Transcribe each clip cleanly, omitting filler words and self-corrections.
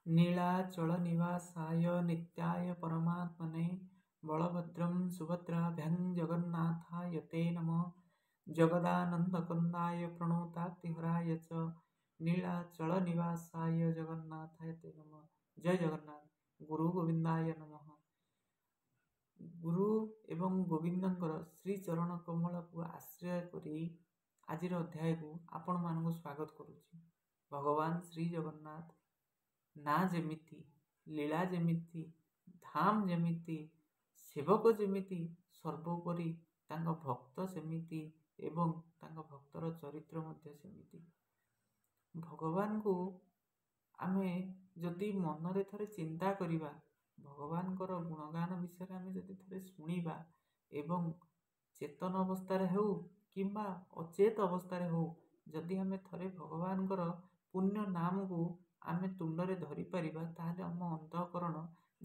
ନୀଳାଚଳ ନିବାସାୟ ନିତ୍ୟାୟ ପରମାତ୍ମନେ ବଳଭଦ୍ରଂ ସୁଭଦ୍ରାଭ୍ୟାଂ ଜଗନ୍ନାଥାୟ ତେ ନମଃ। ଜଗଦାନନ୍ଦକନ୍ଦାୟ ପ୍ରଣୋତାକ୍ତିହରାୟ ଚ ନୀଳାଚଳ ନିବାସାୟ ଜଗନ୍ନାଥାୟ ତେ ନମଃ। ଜୟ ଜଗନ୍ନାଥ। ଗୁରୁ ଗୋବିନ୍ଦାୟ ନମଃ। ଗୁରୁ ଏବଂ ଗୋବିନ୍ଦଙ୍କର ଶ୍ରୀଚରଣ କମଳକୁ ଆଶ୍ରୟ କରି ଆଜିର ଅଧ୍ୟାୟକୁ ଆପଣମାନଙ୍କୁ ସ୍ୱାଗତ କରୁଛି। ଭଗବାନ ଶ୍ରୀ ଜଗନ୍ନାଥ ନା ଯେମିତି, ଲୀଳା ଯେମିତି, ଧାମ ଯେମିତି, ସେବକ ଯେମିତି, ସର୍ବୋପରି ତାଙ୍କ ଭକ୍ତ ସେମିତି ଏବଂ ତାଙ୍କ ଭକ୍ତର ଚରିତ୍ର ମଧ୍ୟ ସେମିତି। ଭଗବାନଙ୍କୁ ଆମେ ଯଦି ମନରେ ଥରେ ଚିନ୍ତା କରିବା, ଭଗବାନଙ୍କର ଗୁଣଗାନ ବିଷୟରେ ଆମେ ଯଦି ଥରେ ଶୁଣିବା ଏବଂ ଚେତନ ଅବସ୍ଥାରେ ହେଉ କିମ୍ବା ଅଚେତ ଅବସ୍ଥାରେ ହେଉ, ଯଦି ଆମେ ଥରେ ଭଗବାନଙ୍କର ପୁଣ୍ୟ ନାମକୁ ଆମେ ତୁଣ୍ଡରେ ଧରିପାରିବା, ତାହେଲେ ଆମ ଅନ୍ତଃକରଣ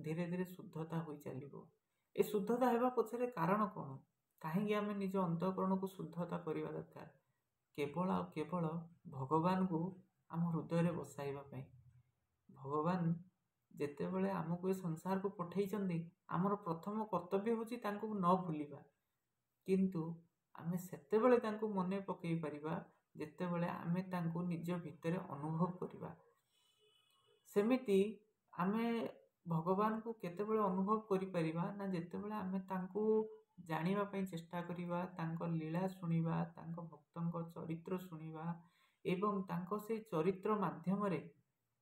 ଧୀରେ ଧୀରେ ଶୁଦ୍ଧତା ହୋଇ ଚାଲିବ। ଏ ଶୁଦ୍ଧତା ହେବା ପଛରେ କାରଣ କ'ଣ? କାହିଁକି ଆମେ ନିଜ ଅନ୍ତଃକରଣକୁ ଶୁଦ୍ଧତା କରିବା ଦରକାର? କେବଳ ଆଉ କେବଳ ଭଗବାନଙ୍କୁ ଆମ ହୃଦୟରେ ବସାଇବା ପାଇଁ। ଭଗବାନ ଯେତେବେଳେ ଆମକୁ ଏ ସଂସାରକୁ ପଠେଇଛନ୍ତି, ଆମର ପ୍ରଥମ କର୍ତ୍ତବ୍ୟ ହେଉଛି ତାଙ୍କୁ ନ ଭୁଲିବା। କିନ୍ତୁ ଆମେ ସେତେବେଳେ ତାଙ୍କୁ ମନେ ପକେଇ ପାରିବା ଯେତେବେଳେ ଆମେ ତାଙ୍କୁ ନିଜ ଭିତରେ ଅନୁଭବ କରିବା। ସେମିତି ଆମେ ଭଗବାନଙ୍କୁ କେତେବେଳେ ଅନୁଭବ କରିପାରିବା ନା ଯେତେବେଳେ ଆମେ ତାଙ୍କୁ ଜାଣିବା ପାଇଁ ଚେଷ୍ଟା କରିବା, ତାଙ୍କ ଲୀଳା ଶୁଣିବା, ତାଙ୍କ ଭକ୍ତଙ୍କ ଚରିତ୍ର ଶୁଣିବା ଏବଂ ତାଙ୍କ ସେଇ ଚରିତ୍ର ମାଧ୍ୟମରେ,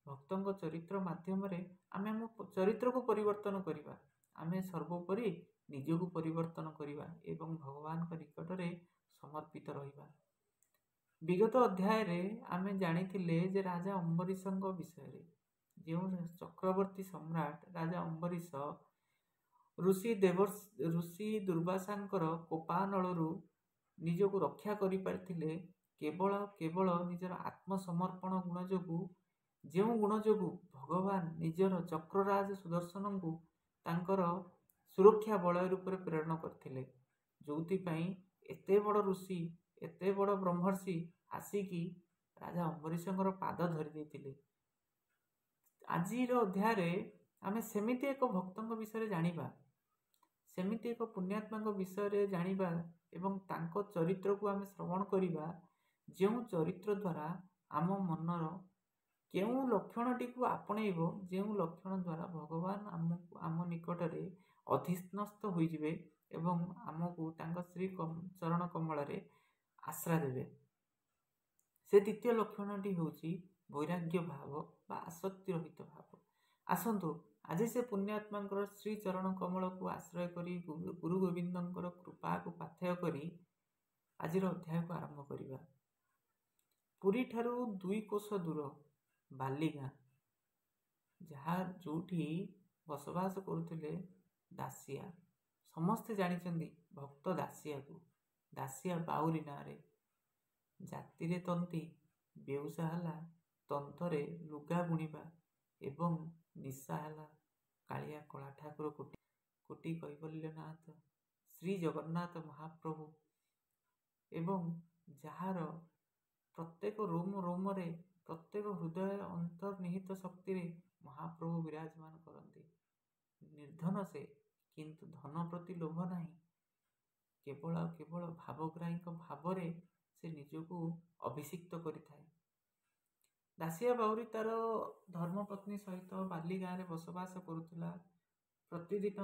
ଭକ୍ତଙ୍କ ଚରିତ୍ର ମାଧ୍ୟମରେ ଆମେ ଆମ ଚରିତ୍ରକୁ ପରିବର୍ତ୍ତନ କରିବା। ଆମେ ସର୍ବୋପରି ନିଜକୁ ପରିବର୍ତ୍ତନ କରିବା ଏବଂ ଭଗବାନଙ୍କ ନିକଟରେ ସମର୍ପିତ ରହିବା। ବିଗତ ଅଧ୍ୟାୟରେ ଆମେ ଜାଣିଥିଲେ ଯେ ରାଜା ଅମ୍ବରୀଷଙ୍କ ବିଷୟରେ, ଯେଉଁ ଚକ୍ରବର୍ତ୍ତୀ ସମ୍ରାଟ ରାଜା ଅମ୍ବରୀଷ ଋଷି ଦୁର୍ବାସାଙ୍କର କୋପାନଳରୁ ନିଜକୁ ରକ୍ଷା କରିପାରିଥିଲେ କେବଳ କେବଳ ନିଜର ଆତ୍ମସମର୍ପଣ ଗୁଣ ଯୋଗୁଁ, ଯେଉଁ ଗୁଣ ଯୋଗୁଁ ଭଗବାନ ନିଜର ଚକ୍ରରାଜ ସୁଦର୍ଶନଙ୍କୁ ତାଙ୍କର ସୁରକ୍ଷା ବଳୟ ରୂପରେ ପ୍ରେରଣ କରିଥିଲେ, ଯେଉଁଥିପାଇଁ ଏତେ ବଡ଼ ଋଷି, ଏତେ ବଡ଼ ବ୍ରହ୍ମର୍ଷି ଆସିକି ରାଜା ଅମ୍ବରୀଷଙ୍କର ପାଦ ଧରି ଦେଇଥିଲେ। ଆଜିର ଅଧ୍ୟାୟରେ ଆମେ ସେମିତି ଏକ ଭକ୍ତଙ୍କ ବିଷୟରେ ଜାଣିବା, ସେମିତି ଏକ ପୁଣ୍ୟାତ୍ମାଙ୍କ ବିଷୟରେ ଜାଣିବା ଏବଂ ତାଙ୍କ ଚରିତ୍ରକୁ ଆମେ ଶ୍ରବଣ କରିବା, ଯେଉଁ ଚରିତ୍ର ଦ୍ୱାରା ଆମ ମନର କେଉଁ ଲକ୍ଷଣଟିକୁ ଆପଣେଇବ, ଯେଉଁ ଲକ୍ଷଣ ଦ୍ୱାରା ଭଗବାନ ଆମକୁ ଆମ ନିକଟରେ ଅଧିସ୍ନସ୍ଥ ହୋଇଯିବେ ଏବଂ ଆମକୁ ତାଙ୍କ ଶ୍ରୀ ଚରଣ କମଳରେ ଆଶ୍ରା ଦେବେ। ସେ ଦ୍ୱିତୀୟ ଲକ୍ଷଣଟି ହେଉଛି ବୈରାଗ୍ୟ ଭାବ ବା ଆସକ୍ତି ରହିତ ଭାବ। ଆସନ୍ତୁ ଆଜି ସେ ପୁଣ୍ୟାତ୍ମାଙ୍କର ଶ୍ରୀ ଚରଣ କମଳକୁ ଆଶ୍ରୟ କରି ଗୁରୁ ଗୋବିନ୍ଦଙ୍କର କୃପାକୁ ପାଥେୟ କରି ଆଜିର ଅଧ୍ୟାୟକୁ ଆରମ୍ଭ କରିବା। ପୁରୀଠାରୁ 2 କୋଶ ଦୂର ବାଲିଗାଁ, ଯାହା ଯେଉଁଠି ବସବାସ କରୁଥିଲେ ଦାସିଆ। ସମସ୍ତେ ଜାଣିଛନ୍ତି ଭକ୍ତ ଦାସିଆକୁ, ଦାସିଆ ବାଉରୀ ନାଁରେ। ଜାତିରେ ତନ୍ତୀ, ବେଉସା ହେଲା ତନ୍ତରେ ଲୁଗା ବୁଣିବା ଏବଂ ନିଶା ହେଲା କାଳିଆ କଳା ଠାକୁର କୋଟି କୋଟି କୈବଲ୍ୟନାଥ ଶ୍ରୀ ଜଗନ୍ନାଥ ମହାପ୍ରଭୁ, ଏବଂ ଯାହାର ପ୍ରତ୍ୟେକ ରୋମ ରୋମରେ, ପ୍ରତ୍ୟେକ ହୃଦୟ ଅନ୍ତର୍ନିହିତ ଶକ୍ତିରେ ମହାପ୍ରଭୁ ବିରାଜମାନ କରନ୍ତି। ନିର୍ଧନ ସେ, କିନ୍ତୁ ଧନ ପ୍ରତି ଲୋଭ ନାହିଁ। କେବଳ ଆଉ କେବଳ ଭାବଗ୍ରାହୀଙ୍କ ଭାବରେ ସେ ନିଜକୁ ଅଭିଷିକ୍ତ କରିଥାଏ। ଦାସିଆ ବାଉରୀ ତାର ଧର୍ମପତ୍ନୀ ସହିତ ବାଲି ଗାଁରେ ବସବାସ କରୁଥିଲା। ପ୍ରତିଦିନ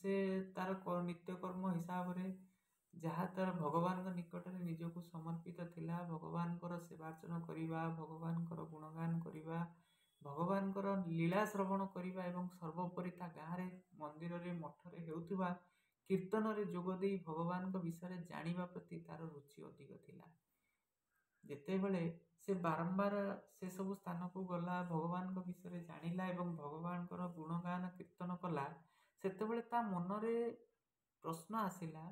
ସେ ତାର ନିତ୍ୟକର୍ମ ହିସାବରେ ଯାହା ତାର ଭଗବାନଙ୍କ ନିକଟରେ ନିଜକୁ ସମର୍ପିତ ଥିଲା, ଭଗବାନଙ୍କର ସେବାର୍ଚନ କରିବା, ଭଗବାନଙ୍କର ଗୁଣଗାନ କରିବା, ଭଗବାନଙ୍କର ଲୀଳା ଶ୍ରବଣ କରିବା ଏବଂ ସର୍ବୋପରି ତା ଗାଁରେ ମନ୍ଦିରରେ ମଠରେ ହେଉଥିବା କୀର୍ତ୍ତନରେ ଯୋଗ ଦେଇ ଭଗବାନଙ୍କ ବିଷୟରେ ଜାଣିବା ପ୍ରତି ତାର ରୁଚି ଅଧିକ ଥିଲା। ଯେତେବେଳେ ସେ ବାରମ୍ବାର ସେସବୁ ସ୍ଥାନକୁ ଗଲା, ଭଗବାନଙ୍କ ବିଷୟରେ ଜାଣିଲା ଏବଂ ଭଗବାନଙ୍କର ଗୁଣଗାନ କୀର୍ତ୍ତନ କଲା, ସେତେବେଳେ ତା ମନରେ ପ୍ରଶ୍ନ ଆସିଲା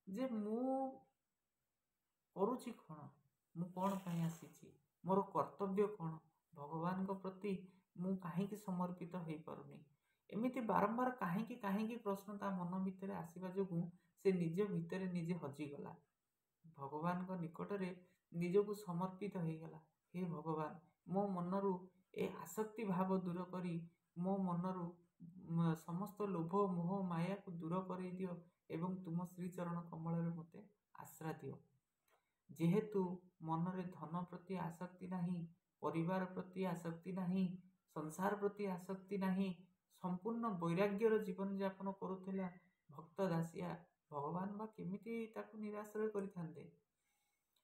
ଯେ ମୁଁ କରୁଛି କ'ଣ, ମୁଁ କ'ଣ ପାଇଁ ଆସିଛି, ମୋର କର୍ତ୍ତବ୍ୟ କ'ଣ, ଭଗବାନଙ୍କ ପ୍ରତି ମୁଁ କାହିଁକି ସମର୍ପିତ ହେଇପାରୁନି। ଏମିତି ବାରମ୍ବାର କାହିଁକି କାହିଁକି ପ୍ରଶ୍ନ ତା ମନ ଭିତରେ ଆସିବା ଯୋଗୁଁ ସେ ନିଜ ଭିତରେ ନିଜେ ହଜିଗଲା, ଭଗବାନଙ୍କ ନିକଟରେ ନିଜକୁ ସମର୍ପିତ ହେଇଗଲା। ହେ ଭଗବାନ, ମୋ ମନରୁ ଏ ଆସକ୍ତି ଭାବ ଦୂର କରି ମୋ ମନରୁ ସମସ୍ତ ଲୋଭ ମୋହ ମାୟାକୁ ଦୂର କରେଇ ଦିଅ ଏବଂ ତୁମ ଶ୍ରୀଚରଣ କମଳରେ ମୋତେ ଆଶ୍ରା ଦିଅ। ଯେହେତୁ ମନରେ ଧନ ପ୍ରତି ଆସକ୍ତି ନାହିଁ, ପରିବାର ପ୍ରତି ଆସକ୍ତି ନାହିଁ, ସଂସାର ପ୍ରତି ଆସକ୍ତି ନାହିଁ, ସମ୍ପୂର୍ଣ୍ଣ ବୈରାଗ୍ୟର ଜୀବନଯାପନ କରୁଥିଲା ଭକ୍ତ ଦାସିଆ, ଭଗବାନ ବା କେମିତି ତାକୁ ନିରାଶ୍ରୟ କରିଥାନ୍ତେ?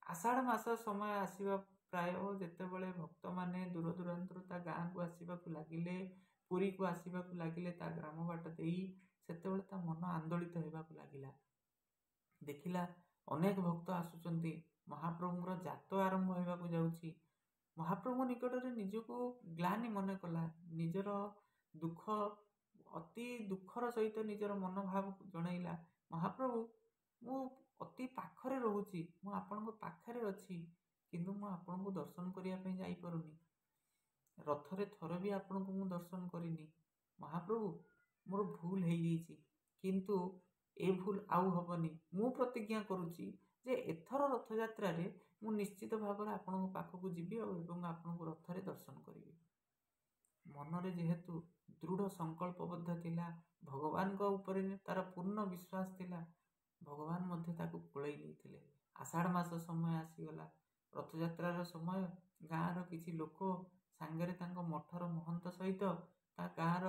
ଆଷାଢ଼ ମାସ ସମୟ ଆସିବା ପ୍ରାୟ, ଯେତେବେଳେ ଭକ୍ତମାନେ ଦୂର ଦୂରାନ୍ତରୁ ତା ଗାଁକୁ ଆସିବାକୁ ଲାଗିଲେ, ପୁରୀକୁ ଆସିବାକୁ ଲାଗିଲେ ତା ଗ୍ରାମ ବାଟ ଦେଇ, ସେତେବେଳେ ତା ମନ ଆନ୍ଦୋଳିତ ହେବାକୁ ଲାଗିଲା। ଦେଖିଲା ଅନେକ ଭକ୍ତ ଆସୁଛନ୍ତି, ମହାପ୍ରଭୁଙ୍କର ଜାତ ଆରମ୍ଭ ହେବାକୁ ଯାଉଛି। ମହାପ୍ରଭୁଙ୍କ ନିକଟରେ ନିଜକୁ ଗ୍ଲାନି ମନେ କଲା, ନିଜର ଦୁଃଖ ଅତି ଦୁଃଖର ସହିତ ନିଜର ମନୋଭାବ ଜଣାଇଲା। ମହାପ୍ରଭୁ, ମୁଁ ଅତି ପାଖରେ ରହୁଛି, ମୁଁ ଆପଣଙ୍କ ପାଖରେ ଅଛି, କିନ୍ତୁ ମୁଁ ଆପଣଙ୍କୁ ଦର୍ଶନ କରିବା ପାଇଁ ଯାଇପାରୁନି। ରଥରେ ଥରେ ବି ଆପଣଙ୍କୁ ମୁଁ ଦର୍ଶନ କରିନି। ମହାପ୍ରଭୁ, ମୋର ଭୁଲ ହେଇଯାଇଛି, କିନ୍ତୁ ଏ ଭୁଲ ଆଉ ହେବନି। ମୁଁ ପ୍ରତିଜ୍ଞା କରୁଛି ଯେ ଏଥର ରଥଯାତ୍ରାରେ ମୁଁ ନିଶ୍ଚିତ ଭାବରେ ଆପଣଙ୍କ ପାଖକୁ ଯିବି ଆଉ ଏବଂ ଆପଣଙ୍କୁ ରଥରେ ଦର୍ଶନ କରିବି। ମନରେ ଯେହେତୁ ଦୃଢ଼ ସଂକଳ୍ପବଦ୍ଧ ଥିଲା, ଭଗବାନଙ୍କ ଉପରେ ତାର ପୂର୍ଣ୍ଣ ବିଶ୍ୱାସ ଥିଲା, ଭଗବାନ ମଧ୍ୟ ତାକୁ କୋଳେଇ ନେଇଥିଲେ। ଆଷାଢ଼ ମାସ ସମୟ ଆସିଗଲା, ରଥଯାତ୍ରାର ସମୟ। ଗାଁର କିଛି ଲୋକ ସାଙ୍ଗରେ ତାଙ୍କ ମଠର ମହନ୍ତ ସହିତ, ତା ଗାଁର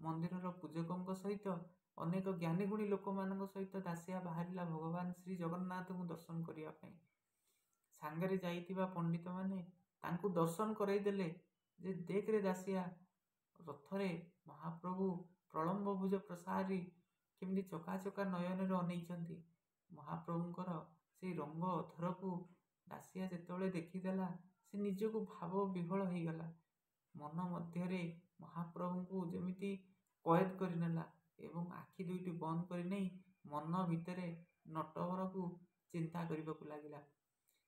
ମନ୍ଦିରର ପୂଜକଙ୍କ ସହିତ, ଅନେକ ଜ୍ଞାନୀଗୁଣୀ ଲୋକମାନଙ୍କ ସହିତ ଦାସିଆ ବାହାରିଲା ଭଗବାନ ଶ୍ରୀ ଜଗନ୍ନାଥଙ୍କୁ ଦର୍ଶନ କରିବା ପାଇଁ। ସାଙ୍ଗରେ ଯାଇଥିବା ପଣ୍ଡିତମାନେ ତାଙ୍କୁ ଦର୍ଶନ କରାଇଦେଲେ ଯେ ଦେଖରେ ଦାସିଆ, ରଥରେ ମହାପ୍ରଭୁ ପ୍ରଳମ୍ବ ଭୁଜ ପ୍ରସାରୀ କେମିତି ଚକାଚକା ନୟନରେ ଅନେଇଛନ୍ତି। ମହାପ୍ରଭୁଙ୍କର ସେଇ ରଙ୍ଗ ଅଧରକୁ ଦାସିଆ ଯେତେବେଳେ ଦେଖିଦେଲା, ସେ ନିଜକୁ ଭାବ ବିହ୍ୱଳ ହେଇଗଲା। ମନ ମଧ୍ୟରେ ମହାପ୍ରଭୁଙ୍କୁ ଯେମିତି କଏଦ କରିନେଲା ଏବଂ ଆଖି ଦୁଇଟି ବନ୍ଦ କରିନେଇ ମନ ଭିତରେ ନଟବରକୁ ଚିନ୍ତା କରିବାକୁ ଲାଗିଲା।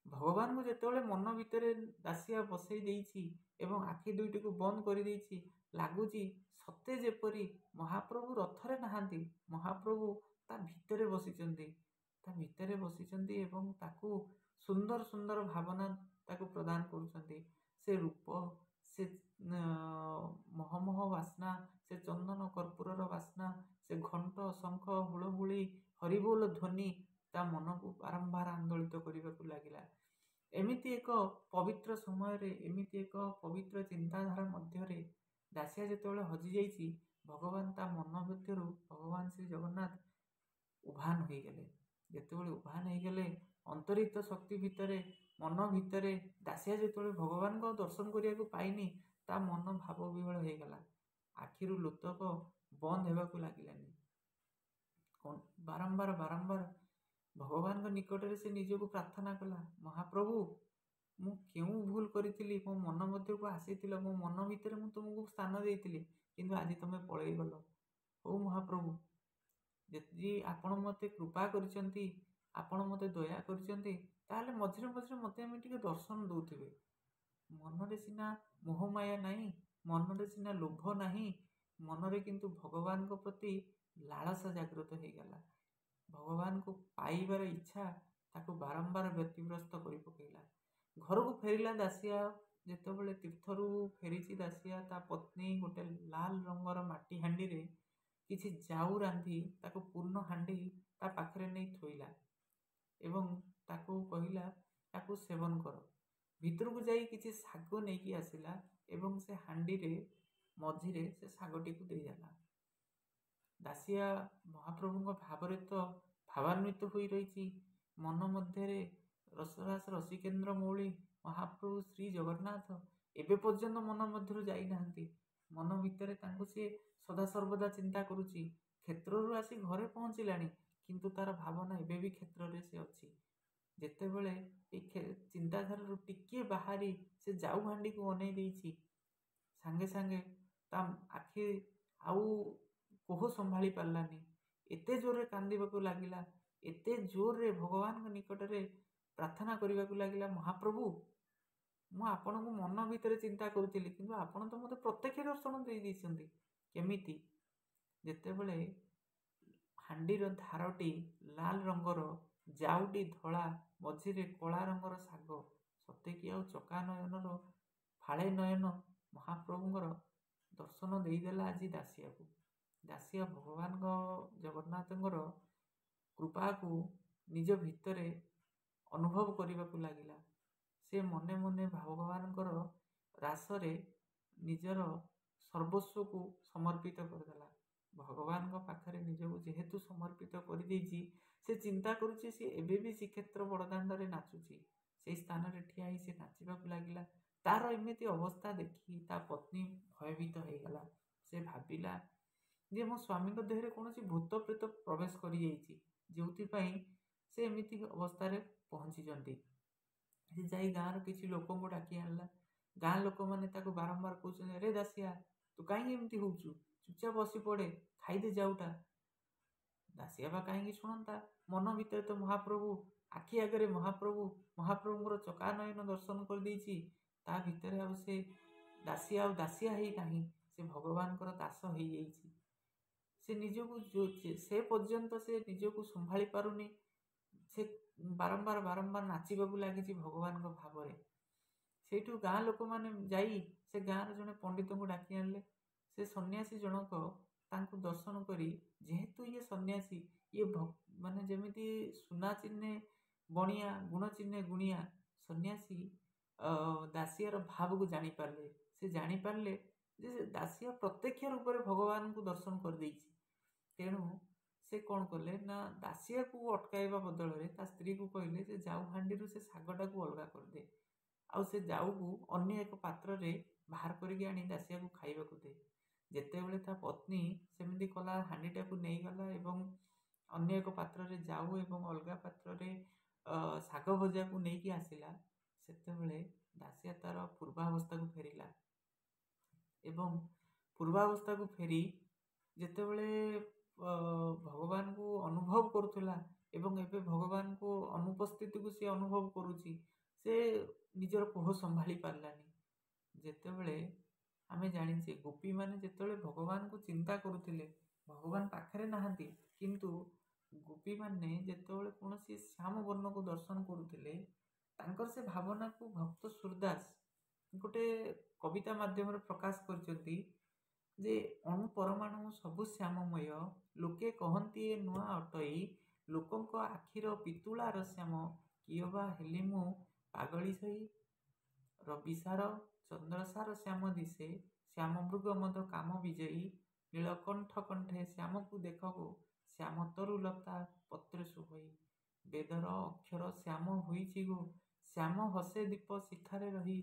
ଭଗବାନଙ୍କୁ ଯେତେବେଳେ ମନ ଭିତରେ ଦାସିଆ ବସେଇ ଦେଇଛି ଏବଂ ଆଖି ଦୁଇଟିକୁ ବନ୍ଦ କରିଦେଇଛି, ଲାଗୁଛି ସତେ ଯେପରି ମହାପ୍ରଭୁ ରଥରେ ନାହାନ୍ତି, ମହାପ୍ରଭୁ ତା ଭିତରେ ବସିଛନ୍ତି, ତା ଭିତରେ ବସିଛନ୍ତି ଏବଂ ତାକୁ ସୁନ୍ଦର ସୁନ୍ଦର ଭାବନା ତାକୁ ପ୍ରଦାନ କରୁଛନ୍ତି। ସେ ରୂପ, ସେ ମହମହ ବାସ୍ନା, ସେ ଚନ୍ଦନ କର୍ପୂରର ବାସ୍ନା, ସେ ଘଣ୍ଟ ଶଙ୍ଖ ହୁଳହୁଳି ହରିବୋଲ ଧ୍ୱନି ତା ମନକୁ ବାରମ୍ବାର ଆନ୍ଦୋଳିତ କରିବାକୁ ଲାଗିଲା। ଏମିତି ଏକ ପବିତ୍ର ସମୟରେ, ଏମିତି ଏକ ପବିତ୍ର ଚିନ୍ତାଧାରା ମଧ୍ୟରେ ଦାସିଆ ଯେତେବେଳେ ହଜିଯାଇଛି, ଭଗବାନ ତା ମନ ମଧ୍ୟରୁ ଭଗବାନ ଶ୍ରୀ ଜଗନ୍ନାଥ ଉଭାନ ହୋଇଗଲେ। ଯେତେବେଳେ ଉଭାନ ହେଇଗଲେ, ଅନ୍ତରିତ ଶକ୍ତି ଭିତରେ, ମନ ଭିତରେ ଦାସିଆ ଯେତେବେଳେ ଭଗବାନଙ୍କ ଦର୍ଶନ କରିବାକୁ ପାଇନି, ତା ମନ ଭାବ ବିହ୍ୱଳ ହେଇଗଲା। ଆଖିରୁ ଲୋତକ ବନ୍ଦ ହେବାକୁ ଲାଗିଲାନି। ବାରମ୍ବାର ବାରମ୍ବାର ଭଗବାନଙ୍କ ନିକଟରେ ସେ ନିଜକୁ ପ୍ରାର୍ଥନା କଲା, ମହାପ୍ରଭୁ, ମୁଁ କେଉଁ ଭୁଲ କରିଥିଲି? ମୋ ମନ ମଧ୍ୟକୁ ଆସିଥିଲ, ମୋ ମନ ଭିତରେ ମୁଁ ତୁମକୁ ସ୍ଥାନ ଦେଇଥିଲି, କିନ୍ତୁ ଆଜି ତୁମେ ପଳେଇଗଲ। ହଉ ମହାପ୍ରଭୁ, ଯଦି ଆପଣ ମୋତେ କୃପା କରିଛନ୍ତି, ଆପଣ ମୋତେ ଦୟା କରିଛନ୍ତି, ତାହେଲେ ମଝିରେ ମଝିରେ ମୋତେ ଆମେ ଟିକେ ଦର୍ଶନ ଦେଉଥିବେ। ମନରେ ସିନା ମୋହମାୟା ନାହିଁ, ମନରେ ସିନା ଲୋଭ ନାହିଁ, ମନରେ କିନ୍ତୁ ଭଗବାନଙ୍କ ପ୍ରତି ଲାଳସା ଜାଗ୍ରତ ହେଇଗଲା। ଭଗବାନଙ୍କୁ ପାଇବାର ଇଚ୍ଛା ତାକୁ ବାରମ୍ବାର ବ୍ୟତିବ୍ରସ୍ତ କରି ପକେଇଲା। ଘରକୁ ଫେରିଲା ଦାସିଆ। ଯେତେବେଳେ ତୀର୍ଥରୁ ଫେରିଛି ଦାସିଆ, ତା ପତ୍ନୀ ଗୋଟେ ଲାଲ ରଙ୍ଗର ମାଟି ହାଣ୍ଡିରେ କିଛି ଜାଉ ରାନ୍ଧି ତାକୁ ପୂର୍ଣ୍ଣ ହାଣ୍ଡି ତା ପାଖରେ ନେଇ ଥୋଇଲା ଏବଂ ତାକୁ କହିଲା, ତାକୁ ସେବନ କର। ଭିତରକୁ ଯାଇ କିଛି ଶାଗ ନେଇକି ଆସିଲା ଏବଂ ସେ ହାଣ୍ଡିରେ ମଝିରେ ସେ ଶାଗଟିକୁ ଦେଇଦେଲା। ଦାସିଆ ମହାପ୍ରଭୁଙ୍କ ଭାବରେ ତ ଭାବାନ୍ୱିତ ହୋଇ ରହିଛି। ମନ ମଧ୍ୟରେ ରସରାସ ରସିକେନ୍ଦ୍ର ମୌଳି ମହାପ୍ରଭୁ ଶ୍ରୀ ଜଗନ୍ନାଥ ଏବେ ପର୍ଯ୍ୟନ୍ତ ମନ ମଧ୍ୟରୁ ଯାଇନାହାନ୍ତି। ମନ ଭିତରେ ତାଙ୍କୁ ସିଏ ସଦାସର୍ବଦା ଚିନ୍ତା କରୁଛି। କ୍ଷେତ୍ରରୁ ଆସି ଘରେ ପହଞ୍ଚିଲାଣି, କିନ୍ତୁ ତାର ଭାବନା ଏବେ ବି କ୍ଷେତ୍ରରେ ସେ ଅଛି। ଯେତେବେଳେ ଏ ଚିନ୍ତାଧାରାରୁ ଟିକିଏ ବାହାରି ସେ ଜାଉ ହାଣ୍ଡିକୁ ଅନେଇ ଦେଇଛି, ସାଙ୍ଗେ ସାଙ୍ଗେ ତା ଆଖି ଆଉ କୋହ ସମ୍ଭାଳି ପାରିଲାନି। ଏତେ ଜୋରରେ କାନ୍ଦିବାକୁ ଲାଗିଲା, ଏତେ ଜୋରରେ ଭଗବାନଙ୍କ ନିକଟରେ ପ୍ରାର୍ଥନା କରିବାକୁ ଲାଗିଲା, ମହାପ୍ରଭୁ, ମୁଁ ଆପଣଙ୍କୁ ମନ ଭିତରେ ଚିନ୍ତା କରୁଥିଲି, କିନ୍ତୁ ଆପଣ ତ ମୋତେ ପ୍ରତ୍ୟକ୍ଷ ଦର୍ଶନ ଦେଇ ଦେଇଛନ୍ତି। କେମିତି? ଯେତେବେଳେ ହାଣ୍ଡିର ଧାରଟି ଲାଲ ରଙ୍ଗର, ଜାଉଟି ଧଳା, ମଝିରେ କଳା ରଙ୍ଗର ଶାଗ, ସତେ କି ଆଉ ଚକା ନୟନର ଫାଳେ ନୟନ ମହାପ୍ରଭୁଙ୍କର ଦର୍ଶନ ଦେଇଦେଲା ଆଜି ଦାସିଆକୁ। ଦାସିଆ ଭଗବାନଙ୍କ ଜଗନ୍ନାଥଙ୍କର କୃପାକୁ ନିଜ ଭିତରେ ଅନୁଭବ କରିବାକୁ ଲାଗିଲା। ସେ ମନେ ମନେ ଭଗବାନଙ୍କର ରାସରେ ନିଜର ସର୍ବସ୍ୱକୁ ସମର୍ପିତ କରିଦେଲା। ଭଗବାନଙ୍କ ପାଖରେ ନିଜକୁ ଯେହେତୁ ସମର୍ପିତ କରିଦେଇଛି, ସେ ଚିନ୍ତା କରୁଛି ସେ ଏବେ ବି ଶ୍ରୀକ୍ଷେତ୍ର ବଡ଼ଦାଣ୍ଡରେ ନାଚୁଛି। ସେଇ ସ୍ଥାନରେ ଠିଆ ହେଇ ସେ ନାଚିବାକୁ ଲାଗିଲା। ତାର ଏମିତି ଅବସ୍ଥା ଦେଖି ତା ପତ୍ନୀ ଭୟଭୀତ ହେଇଗଲା। ସେ ଭାବିଲା ଯେ ମୋ ସ୍ୱାମୀଙ୍କ ଦେହରେ କୌଣସି ଭୂତ ପ୍ରେତ ପ୍ରବେଶ କରିଯାଇଛି, ଯେଉଁଥିପାଇଁ ସେ ଏମିତି ଅବସ୍ଥାରେ ପହଞ୍ଚିଛନ୍ତି। ସେ ଯାଇ ଗାଁର କିଛି ଲୋକଙ୍କୁ ଡାକି ଆଣିଲା। ଗାଁ ଲୋକମାନେ ତାକୁ ବାରମ୍ବାର କହୁଛନ୍ତି, ଆରେ ଦାସିଆ, ତୁ କାହିଁକି ଏମିତି ହଉଛୁ? ଚୁପଚାପ ବସି ପଡ଼େ, ଖାଇଦେ ଯାଉଟା। ଦାସିଆ ବା କାହିଁକି ଶୁଣନ୍ତା? ମନ ଭିତରେ ତ ମହାପ୍ରଭୁ, ଆଖି ଆଗରେ ମହାପ୍ରଭୁ, ମହାପ୍ରଭୁଙ୍କର ଚକାନୟନ ଦର୍ଶନ କରିଦେଇଛି। ତା ଭିତରେ ଆଉ ସେ ଦାସିଆ ଆଉ ଦାସିଆ ହେଇ ନାହିଁ, ସେ ଭଗବାନଙ୍କର ଦାସ ହେଇଯାଇଛି। ସେ ନିଜକୁ ସେ ପର୍ଯ୍ୟନ୍ତ ସେ ନିଜକୁ ସମ୍ଭାଳି ପାରୁନି। ସେ ବାରମ୍ବାର ବାରମ୍ବାର ନାଚିବାକୁ ଲାଗିଛି ଭଗବାନଙ୍କ ଭାବରେ। ସେଇଠୁ ଗାଁ ଲୋକମାନେ ଯାଇ ସେ ଗାଁର ଜଣେ ପଣ୍ଡିତଙ୍କୁ ଡାକି ଆଣିଲେ। ସେ ସନ୍ନ୍ୟାସୀ ଜଣକ ତାଙ୍କୁ ଦର୍ଶନ କରି, ଯେହେତୁ ଇଏ ସନ୍ନ୍ୟାସୀ, ଇଏ ମାନେ ଯେମିତି ସୁନା ଚିହ୍ନେ ବଣିଆ, ଗୁଣ ଚିହ୍ନେ ଗୁଣିଆ, ସନ୍ନ୍ୟାସୀ ଦାସିଆର ଭାବକୁ ଜାଣିପାରିଲେ। ସେ ଜାଣିପାରିଲେ ଯେ ଦାସିଆ ପ୍ରତ୍ୟକ୍ଷ ରୂପରେ ଭଗବାନଙ୍କୁ ଦର୍ଶନ କରିଦେଇଛି। ତେଣୁ ସେ କ'ଣ କଲେ ନା, ଦାସିଆକୁ ଅଟକାଇବା ବଦଳରେ ତା ସ୍ତ୍ରୀକୁ କହିଲେ ଯେ ଯାଉ ହାଣ୍ଡିରୁ ସେ ଶାଗଟାକୁ ଅଲଗା କରିଦେ, ଆଉ ସେ ଯାଉକୁ ଅନ୍ୟ ଏକ ପାତ୍ରରେ ବାହାର କରିକି ଆଣି ଦାସିଆକୁ ଖାଇବାକୁ ଦେ। ଯେତେବେଳେ ତା ପତ୍ନୀ ସେମିତି କଲା, ହାଣ୍ଡିଟାକୁ ନେଇଗଲା ଏବଂ ଅନ୍ୟ ଏକ ପାତ୍ରରେ ଯାଉ ଏବଂ ଅଲଗା ପାତ୍ରରେ ଶାଗ ଭଜାକୁ ନେଇକି ଆସିଲା, ସେତେବେଳେ ଦାସିଆ ତାର ପୂର୍ବାବସ୍ଥାକୁ ଫେରିଲା। ଏବଂ ପୂର୍ବାବସ୍ଥାକୁ ଫେରି ଯେତେବେଳେ ଭଗବାନଙ୍କୁ ଅନୁଭବ କରୁଥିଲା ଏବଂ ଏବେ ଭଗବାନଙ୍କୁ ଅନୁପସ୍ଥିତିକୁ ସେ ଅନୁଭବ କରୁଛି, ସେ ନିଜର କୋହ ସମ୍ଭାଳି ପାରିଲାନି। ଯେତେବେଳେ ଆମେ ଜାଣିଛେ, ଗୋପୀମାନେ ଯେତେବେଳେ ଭଗବାନଙ୍କୁ ଚିନ୍ତା କରୁଥିଲେ, ଭଗବାନ ପାଖରେ ନାହାନ୍ତି, କିନ୍ତୁ ଗୋପୀମାନେ ଯେତେବେଳେ କୌଣସି ଶ୍ୟାମ ବର୍ଣ୍ଣକୁ ଦର୍ଶନ କରୁଥିଲେ, ତାଙ୍କର ସେ ଭାବନାକୁ ଭକ୍ତ ସୁରଦାସ ଗୋଟେ କବିତା ମାଧ୍ୟମରେ ପ୍ରକାଶ କରିଛନ୍ତି ଯେ ଅଣୁ ପରମାଣୁ ସବୁ ଶ୍ୟାମମୟ, ଲୋକେ କହନ୍ତି ଏ ନୂଆ ଅଟଇ, ଲୋକଙ୍କ ଆଖିର ପିତୁଳାର ଶ୍ୟାମ, କିଏ ବା ହେଲି ମୁଁ ପାଗଳି ସହି। ରବିସାର ଚନ୍ଦ୍ରସାର ଶ୍ୟାମ ଦିଶେ, ଶ୍ୟାମ ମୃଗ ମଦ କାମ ବିଜୟୀ, ନୀଳକଣ୍ଠ କଣ୍ଠେ ଶ୍ୟାମକୁ ଦେଖ ଗୋ, ଶ୍ୟାମ ତରୁ ଲତା ପତ୍ରେ ଶୁଭଇ। ବେଦର ଅକ୍ଷର ଶ୍ୟାମ ହୋଇଛି ଗୋ, ଶ୍ୟାମ ହସେ ଦୀପ ଶିଖାରେ ରହି,